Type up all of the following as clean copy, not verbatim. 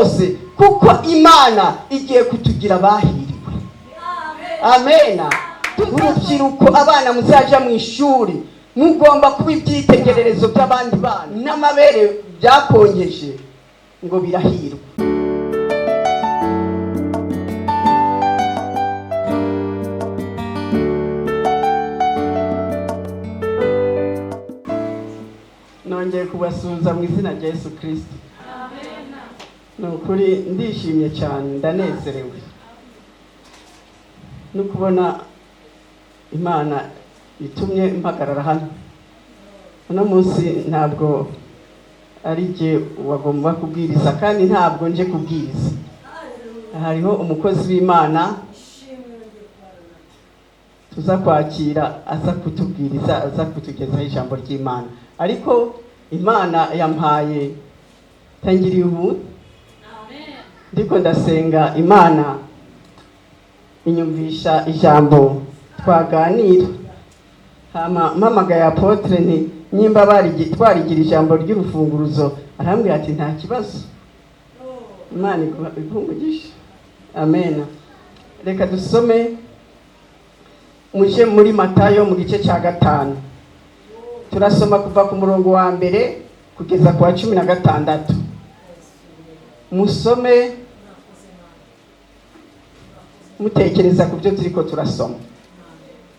byose, kuko Imana igiye kutugira abahiriwe. Amena. Urubyiruko, abana muzaja mu ishuri, mugomba kuba ibyitegererezo by'abandi bana. N'amabere byakongeje ngo birahirwa. Nongeye kubasuhuza mu izina rya Yesu Kirisito. Ni ukuri ndishimye cyane, ndanezerewe no kubona Imana itumye mpagarara hano uno munsi. Ntabwo ari jye wagomba kubwiriza, kandi ntabwo nje kubwiriza. Hariho umukozi w'Imana tuza kwakira, aza kutubwiriza, aza kutugezaho ijambo ry'Imana. Ariko Imana yampaye, tangiriye ubu, ndiko ndasenga, Imana inyumvisha ijambo twaganira. Hama mpamagaye apôtre nti nyimba twarigira ijambo ry'urufunguruzo, arambwira ati nta kibazo. Imana iguhe umugisha. Amen. Reka dusome, muje muri Matayo mu gice cya 5. Turasoma kuva ku murongo wa 1 kugeza ku wa 16. Musome mutekereza ku byo turiko turasoma.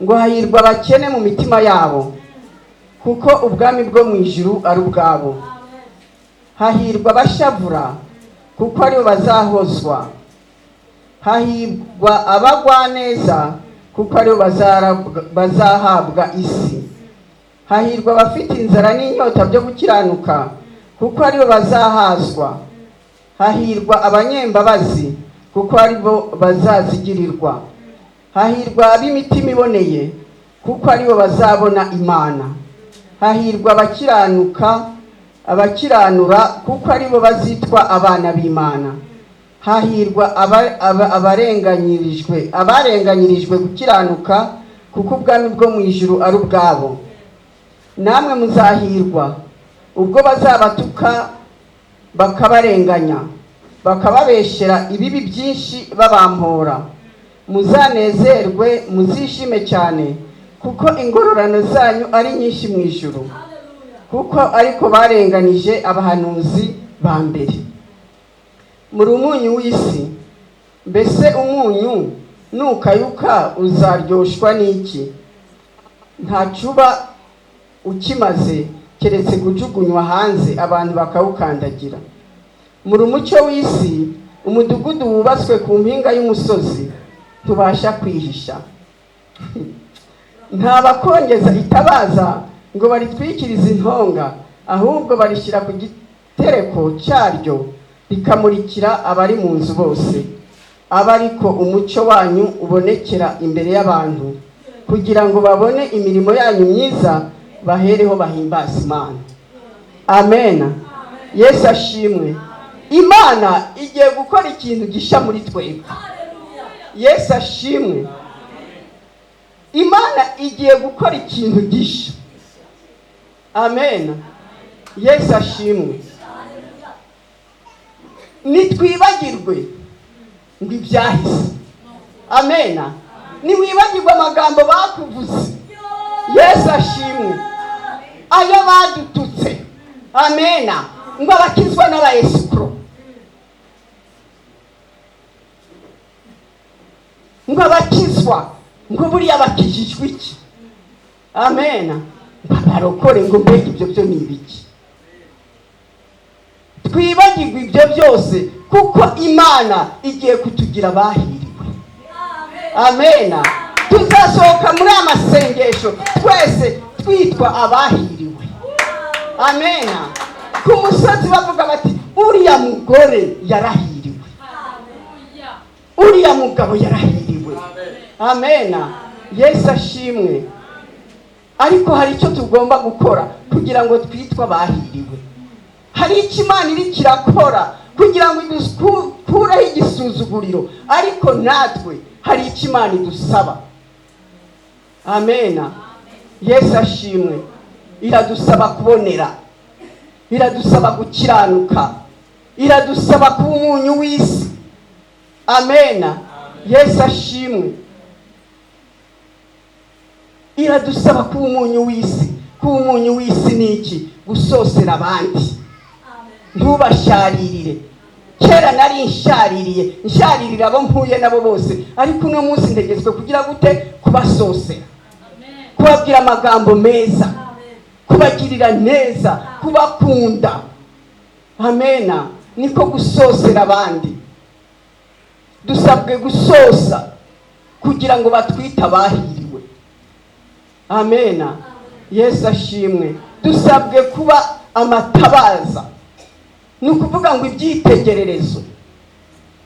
Ngo hahirwa abakene mu mitima yabo, kuko ubwami bwo mu ijuru ari ubwabo. Hahirwa abashavura, kuko aribo bazahozwa. Hahirwa abagwaneza, kuko aribo bazahabwa isi. Hahirwa abafite inzara n'inyota byo gukiranuka, kuko aribo bazahazwa. Hahirwa abanyembabazi, kuko aribo bazazigirirwa. Hahirwa ab'imitima iboneye, kuko aribo bazabona Imana. Hahirwa abakiranuka, abakiranura, kuko aribo bazitwa abana b'Imana. Hahirwa abarenganyirijwe gukiranuka, kuko ubwami bwo mu ijuru ari ubwabo. Namwe muzahirwa ubwo bazabatuka, bakabarenganya, bakababeshera ibibi byinshi babampora. Muzanezerwe, muzishime cyane, kuko ingororano zanyu ari nyinshi mu ijuru, kuko ariko barenganije abahanuzi ba mbere. Muri umunyu w'isi. Mbese umunyu nukayuka uzaryoshwa n'iki? Ntacuba ukimaze keretse kujugunywa hanze, abantu bakawukandagira. Muri umucyo w'isi. Umudugudu wubatswe ku mpinga y'umusozi ntubasha kwihisha. Nta bakongeza itabaza ngo baritwikirize intonga, ahubwo barishyira ku gitereko cyaryo, rikamurikira abari mu nzu bose. Aba ariko umucyo wanyu ubonekera imbere y'abantu, kugira ngo babone imirimo yanyu myiza, bahereho bahimbaza Imana. Amen. Yesu ashimwe. Imana igiye gukora ikintu gisha muri twebwe. Yesu ashimwe. Imana igiye gukora ikintu gisha. Amen. Yesu ashimwe. Nitwibagirwe ngo ibyahise. Amen. Niwibagirwe amagambo bakuvuze. Yesu ashimwe. Ayo badututse. Amen. Ngo abakizwa n'abayesikuro, ngo abakizwa, ngo buriya bakijijwe iki? Amen. Ngo abarokore, ngo mbega ibyo byo ni ibiki? Twibagirwe ibyo byose, kuko Imana igiye kutugira abahiriwe. Amen. Tuzasohoka muri aya masengesho twese twitwa abahiriwe. Amen. Ku musozi bavuga bati uriya mugore yarahiriwe, uriya mugabo yarahiriwe. Amen. Yesu ashimwe. Ariko hari icyo tugomba gukora kugira ngo twitwe abahiriwe. Hari icyo Imana iri kirakora kugira ngo idukureho igisuzuguriro, ariko natwe hari icyo Imana idusaba. Amen. Yesu ashimwe. Iradusaba kubonera, iradusaba gukiranuka. Iradusaba kuba umunyu w'isi. Amena. Yesu ashimwe. Iradusaba kuba umunyu w'isi. Kuba umunyu w'isi ni iki? Gusosera abandi, ntubasharirire. Kera nari nshaririye, nsharirira abo mpuye nabo bose, ariko uno munsi ntegetswe kugira gute? Kubasosera, kubabwira amagambo meza, kubagirira neza, kubakunda. Amena. Niko gusosera abandi. Dusabwe gusosa kugira ngo batwite abahiriwe. Amena. Yesu ashimwe. Dusabwe kuba amatabaza, ni ukuvuga ngo ibyitegererezo.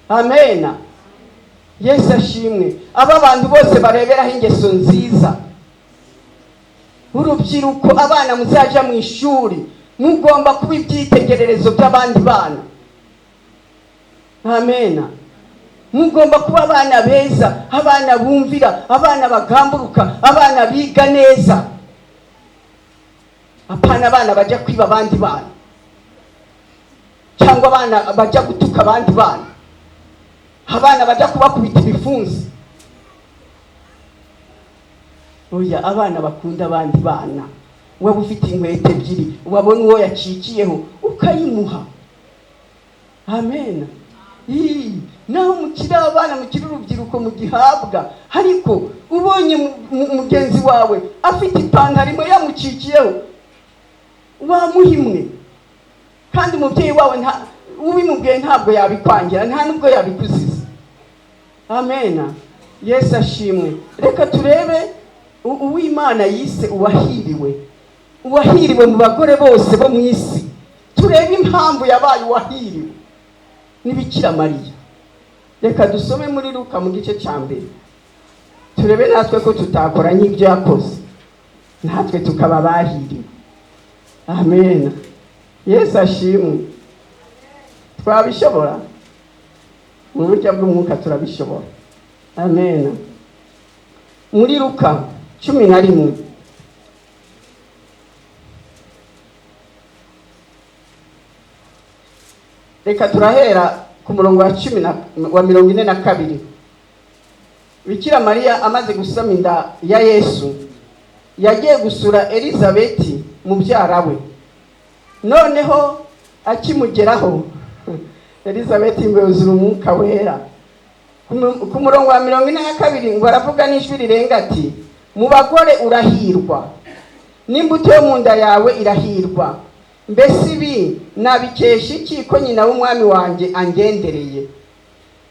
Amena. Yesu ashimwe. Aba bantu bose bareberaho ingeso nziza. Urubyiruko, abana muzaja mu ishuri, mugomba kuba ibyitegererezo by'abandi bana. Amena. Mugomba kuba abana beza, abana bumvira, abana bagamburuka, abana biga neza, apana abana bajya kwiba abandi bana, cyangwa abana bajya gutuka abandi bana, abana bajya kubakubita ibifunsi. Oya, abana bakunda abandi bana. Waba ufite inkweto ebyiri, wabona uwo yacikiyeho ukayimuha. Amen. Naho mukiri abana, mukiri urubyiruko, mugihabwa, ariko ubonye mugenzi wawe afite ipantaro imwe yamucikiyeho, wamuha imwe. Kandi umubyeyi wawe ubimubwiye ntabwo yabikwangira, nta nubwo yabikuziza. Amena. Yesu ashimwe. Reka turebe uw'Imana yise uwahiriwe, uwahiriwe mu bagore bose bo mu isi. Turebe impamvu yabaye uwahiriwe, ni Bikira Mariya. Reka dusome muri Luka mu gice cya 1, turebe natwe ko tutakora nk'ibyo yakoze, natwe tukaba abahiriwe. Amen. Yesu ashimwe. Twabishobora mu buryo bw'umwuka, turabishobora. Amen. Muri Luka 11, reka turahera ku murongo wa cumi na, wa 42. Bikira Mariya amaze gusama inda ya Yesu, yagiye gusura Elizabeti mubyara we. Noneho akimugeraho, Elizabeti ngo yuzura umwuka wera. Ku murongo wa 42 ngo aravuga n'ijwi rirenga ati: mu bagore urahirwa, n'imbuto yo mu nda yawe irahirwa. Mbese ibi nabikesha iki ko nyina w'umwami wanjye angendereye?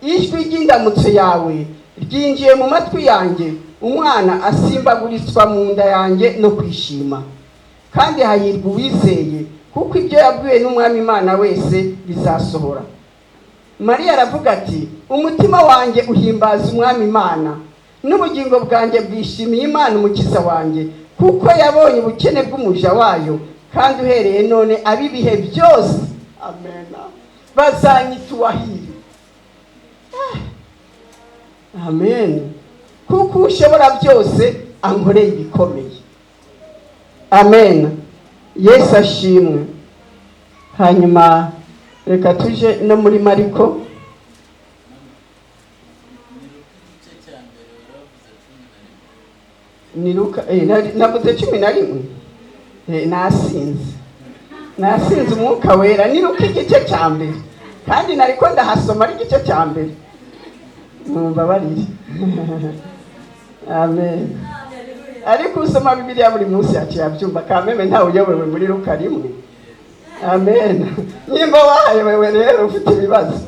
Ijwi ry'indamutso yawe ryinjiye mu matwi yanjye, umwana asimbagurizwa mu nda yanjye no kwishima. Kandi hahirwa uwizeye, kuko ibyo yabwiwe n'umwami Imana wese bizasohora. Mariya aravuga ati: umutima wanjye uhimbaza umwami Imana, n'ubugingo bwanjye bwishimiye Imana umukiza wanjye, kuko yabonye ubukene bw'umuja wayo, kandi uhereye none ab'ibihe byose, amen, bazanyita uwahiriwe. Amen. Kuko ushobora byose ankoreye ibikomeye. Amen. Yesu ashimwe. Hanyuma reka tuje no muri Mariko. Ni Luka, navuze 11. Nasinze umwuka wera. Ni Luka igice cya 1, kandi nariko ndahasoma ari igice cya 1. Mumbabarire. Amen. Ariko usoma Bibiliya buri munsi yaciye abyumva, kameme ntawe uyobewe muri Luka 1. Amen. Nimba wahayobewe rero ufite ibibazo.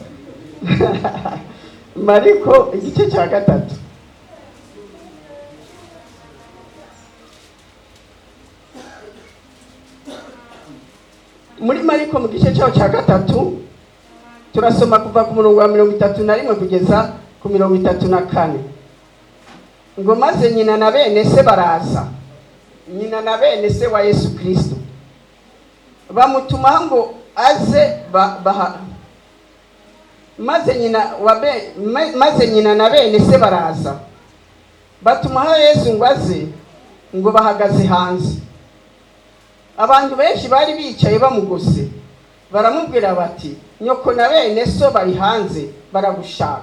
Mariko igice cya 3. Muri Mariko mu gice cyaho cya 3 turasoma kuva ku murongo wa 31 kugeza ku 34. Ngo maze nyina na bene se baraza, nyina na bene se wa Yesu Kristo, bamutumaho ngo aze maze nyina na bene se baraza, batumaho Yesu ngo aze, ngo bahagaze hanze. Abantu benshi bari bicaye bamugose. Baramubwira bati: "Nyoko na bene so bari hanze, baragushaka."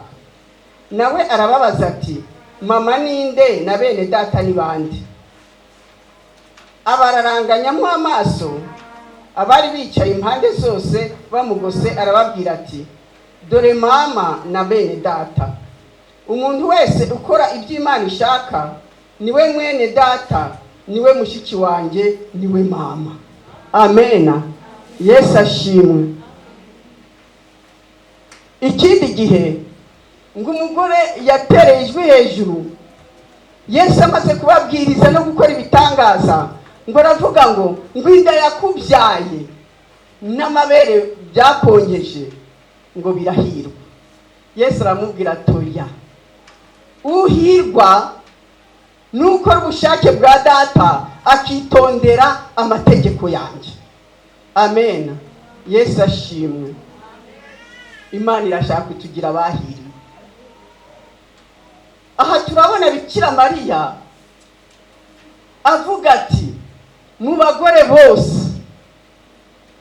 Nawe arababaza ati: "Mama ninde, na bene data ni bande?" Abararanganyamo amaso abari bicaye impande zose bamugose, arababwira ati: "Dore mama na bene data. Umuntu wese ukora ibyo Imana ishaka niwe mwene data, niwe mushiki wanjye, niwe mama." Amena, Yesu ashimwe. Ikindi gihe ngo umugore yatereye ijwi hejuru, Yesu amaze kubabwiriza no gukora ibitangaza, ngo aravuga ngo inda yakubyaye n'amabere byakonkeje ngo birahirwa. Yesu aramubwira ati: "Oya, uhirwa nukora ubushake bwa Data, akitondera amategeko yanjye." Amen, Yesu ashimwe. Imana irashaka kutugira abahiriwe. Aha turabona Bikira Mariya avuga ati: "Mu bagore bose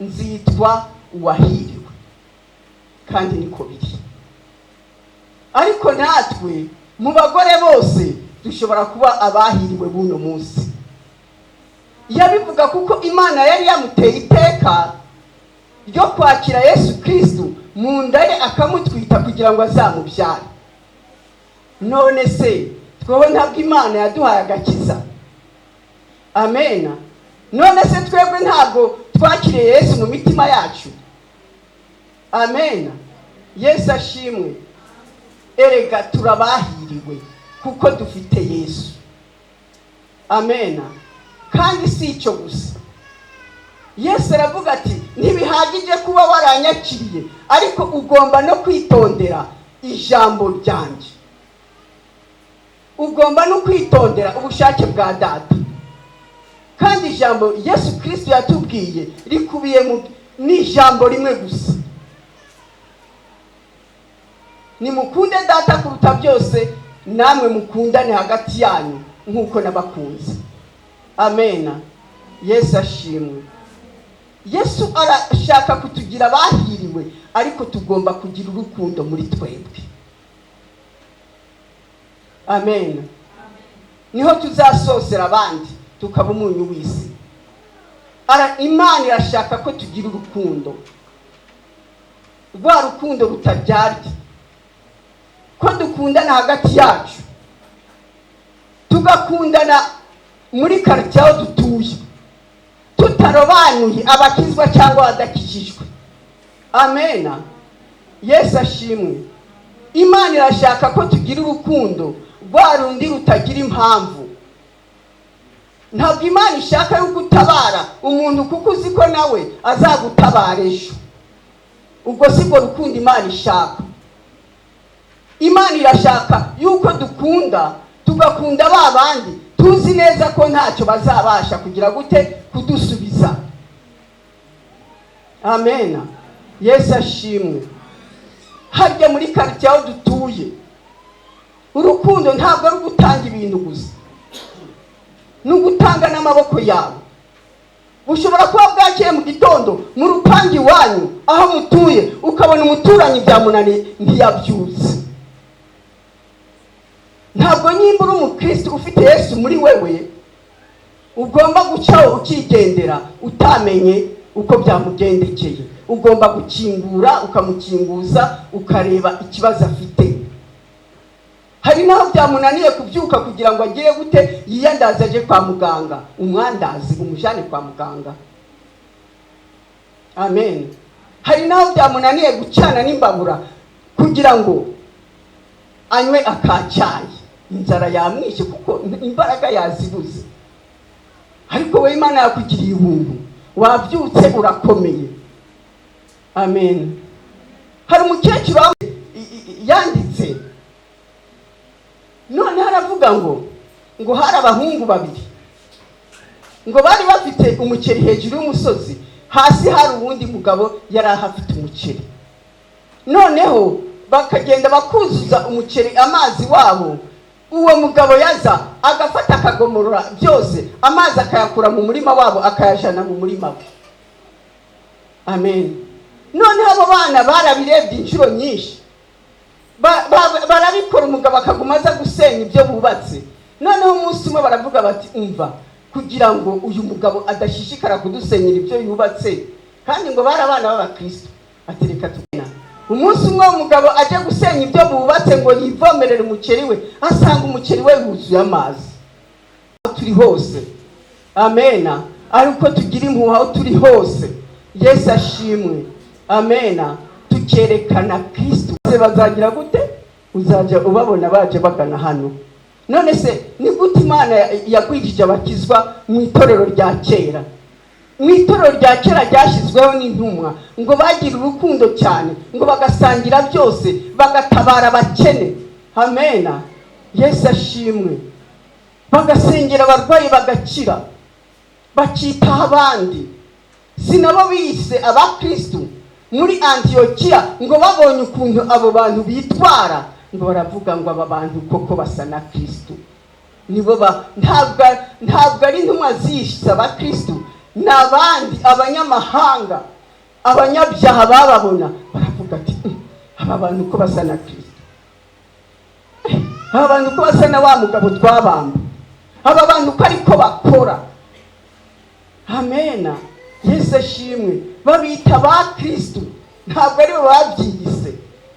nzitwa uwahiriwe." Kandi niko biri. Ariko natwe mu bagore bose dushobora kuba abahiriwe buno munsi. Yabivuga kuko Imana yari yamuteye iteka ryo kwakira Yesu Kirisitu mu nda ye, akamutwita kugira ngo azamubyare. None se twewe ntabwo Imana yaduhaye agakiza? Amena. None se twebwe ntabwo twakiriye Yesu mu mitima yacu? Amena, Yesu ashimwe. Erega turabahiriwe kuko dufite Yesu. Amena. Kandi si icyo gusa, Yesu aravuga ati: "Ntibihagije kuba waranyakiriye, ariko ugomba no kwitondera ijambo ryanjye, ugomba no kwitondera ubushake bwa Data." Kandi ijambo Yesu Kirisito yatubwiye rikubiye mu ni ijambo rimwe gusa: "Nimukunde Data kuruta byose, namwe mukundane hagati yanyu nk'uko nabakunze." Amena, Yesu ashimwe. Yesu arashaka kutugira abahiriwe, ariko tugomba kugira urukundo muri twebwe. Amen. Niho tuzasosera abandi, tukaba umunyu w'isi. Imana irashaka ko tugira urukundo, rwa rukundo rutaryarya, ko dukundana hagati yacu, tugakundana muri karitsiye aho dutuye, tutarobanuye abakizwa cyangwa abadakijijwe. Amena, Yesu ashimwe. Imana irashaka ko tugira urukundo rwa rundi rutagira impamvu. Ntabwo Imana ishaka yuko utabara umuntu kuko uzi ko nawe azagutabara ejo. Ubwo si bwo rukundo Imana ishaka. Imana irashaka yuko dukunda, tugakunda ba bandi tuzi neza ko ntacyo bazabasha kugira gute kudusubiza. Amena, Yesu ashimwe. Harya muri karitsiye aho dutuye, urukundo ntabwo ari ugutanga ibintu gusa, ni ugutanga n'amaboko yawe. Bushobora kuba bwakeye mu gitondo mu rupangu iwanyu aho mutuye, ukabona umuturanyi byamunaniye, ntiyabyutse. Ntabwo nimba uri umukristo ufite Yesu muri wewe, ugomba gucaho ukigendera utamenye uko byamugendekeye. Ugomba gukingura, ukamukinguza, ukareba ikibazo afite. Hari n'aho byamunaniye kubyuka kugira ngo agire gute, yiyandaze aje kwa muganga, umwandazi umujyane kwa muganga. Amen. Hari n'aho byamunaniye gucana n'imbabura kugira ngo anywe akacyayi, inzara yamwishe kuko imbaraga yazibuze. Ariko wowe Imana yakugiriye ubuntu, wabyutse, urakomeye. Amen. Hari umukecuru yanditse, noneho aravuga ngo hari abahungu babiri, ngo bari bafite umuceri hejuru y'umusozi, hasi hari uwundi mugabo yari ahafite umuceri. Noneho bakagenda bakuzuza umuceri amazi wabo. Uwo mugabo yaza agafata, akagomorora byose, amazi akayakura mu murima wabo akayajana mu murima we. Amen. Noneho abo bana barabirebye inshuro nyinshi, barabikora, umugabo akaguma aza gusenya ibyo bubatse. Noneho umunsi umwe baravuga bati: "Umva, kugira ngo uyu mugabo adashishikara kudusenyera ibyo yubatse," kandi ngo bari abana b'abakristo, ati: "Reka tugena." Umunsi umwe umugabo aje gusenya ibyo bubatse ngo yivomerere umuceri we, asanga umuceri we wuzuye amazi. Aho turi hose, amena, ariko tugira impuhwe aho turi hose. Yesu ashimwe, amena. Tukerekana Kristo. Bazagira gute? Uzajya ubabona baje bagana hano. None se ni gute Imana yagwijije abakizwa mu itorero rya kera? Mu itorero rya kera ryashyizweho n'intumwa, ngo bagira urukundo cyane, ngo bagasangira byose, bagatabara abakene, amena, Yesu ashimwe, bagasengera abarwayi bagakira, bakitaho abandi. Si nabo bise abakristu muri Antiyokiya? Ngo babonye ukuntu abo bantu bitwara, ngo baravuga ngo: "Aba bantu koko basa na Kristu." Nibo ba ntabwo ari intumwa zishe abakristu, ni abandi abanyamahanga, abanyabyaha bababona baravuga ati: Aba bantu ko basa na Kristu? Aba bantu ko basa na wa mugabo twabamba? Aba bantu ko ariko bakora?" Amena, Yesu ashimwe. Babita ba Kristu, ntabwo aribo babyiyise.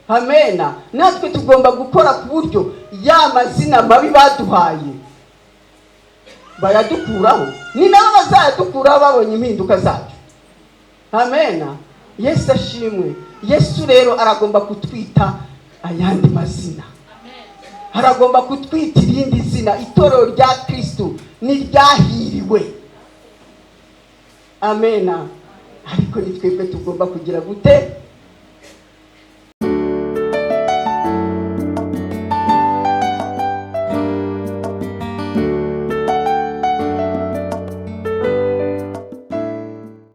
Amena. Natwe tugomba gukora ku buryo ya mazina mabi baduhaye bayadukuraho. Ni nabo bazayadukuraho babonye impinduka zacu. Amena, Yesu ashimwe. Yesu rero aragomba kutwita ayandi mazina, aragomba kutwita irindi zina. Itorero rya Kristu ni ryahiriwe, amena. Ariko ni twebwe tugomba kugira gute?